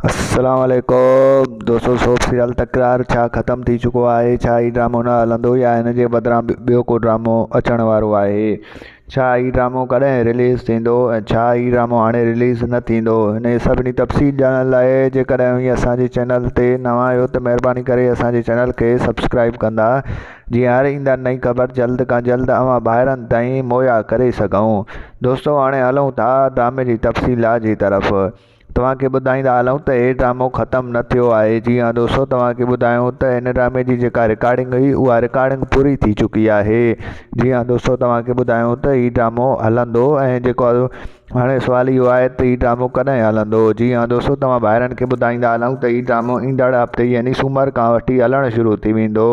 السلام عليڪم دوستو سوپ سيريل تڪرار ڇا ختم ٿي چڪو آهي ڇا هي ڊرامو نه هلندو يا هن جي بدران ٻيو ڪو ڊرامو اچڻ وارو آهي ڇا هي ڊرامو ڪڏهن رليز ٿيندو ۽ ڇا هي ڊرامو هاڻي رليز نه ٿيندو هن جي سڀني تفصيل ڄاڻڻ لاء جيڪڏهن اوهين اسان جي چينل تي نوان آهيو ته مهرباني ڪري اسان جي چينل کي سبسڪرائب ڪندا جيئن هر ايندڙ نئين خبر جلد کان جلد اوهان ڀائرن تائين مهيا ڪري سگهون دوستو هاڻي هلون ٿا ڊرامي جي تفصيلات جي طرف توهان کي ٻڌائيندا هلون ته هي ڊرامو ختم نه ٿيو آهي جي ها دوستو توهان کي ٻڌايون ته هن ڊرامي جي جيڪا رڪارڊنگ هئي اها رڪارڊنگ پوري ٿي چڪي آهي جي ها دوستو توهان کي ٻڌايون ته هي ڊرامو هلندو ۽ جيڪو هاڻي سوال اهو آهي ته هي ڊرامو ڪڏهن هلندو جي ها دوستو توهان ڀائرن کي ٻڌائيندا هلون ته هي ڊرامو ايندڙ هفتي يعني سومر کان وٺي هلڻ شروع ٿي ويندو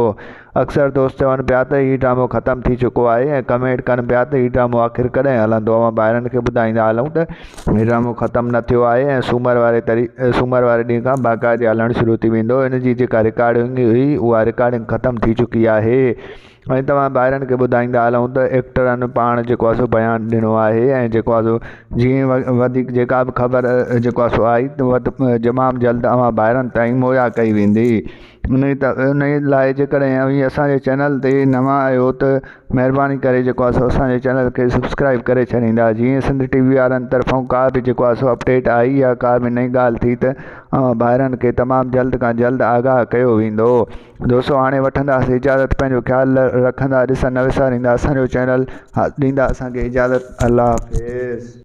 اڪثر دوست چون پيا ته هي ڊرامو ختم ٿي چڪو آهي ۽ ڪمينٽ ڪن پيا ته هي ڊرامو آخر ڪڏهن هلندو اوهان ڀائرن کي ٻڌائيندا هلون ته هي ڊرامو ختم نه ٿيو آهي ۽ سومر واري تري سومر واري ڏينهن کان باقاعدي هلڻ شروع ٿي ويندو ان جي جيڪا رڪارڊنگ هئي اها رڪارڊنگ ختم ٿي چڪي آهي ۽ توهان ڀائرن کي ٻڌائيندا هلون ته ايڪٽرن پاڻ جيڪو آهي سو بيان ڏنو آهي ۽ جيڪو آهي سو جيئن وڌيڪ جيڪا به خبر جيڪو آهي سو آئي ته تمام جلد اوهان ڀائرن تائين مهيا ڪئي ويندي انهي ته انهي لاء جيڪڏهن اوهين اسان جي چينل تي نوان آهيو ته مهرباني ڪري جيڪو آهي سو اسان جي چينل کي سبسڪرائب ڪري ڇڏيندا جيئن سنڌ ٽي وي وارن طرفان ڪا به جيڪو آهي سو اپڊيٽ آئي يا ڪا به نئين ڳالهه ٿي ته اوهان ڀائرن کي تمام جلد کان جلد آگاهه ڪيو ويندو دوستو هاڻي وٺنداسين اجازت پنهنجو خيال رکندا ڏسڻ نه وساريندا اسان جو چينل ڏيندا اسان کي اجازت الله حافظ.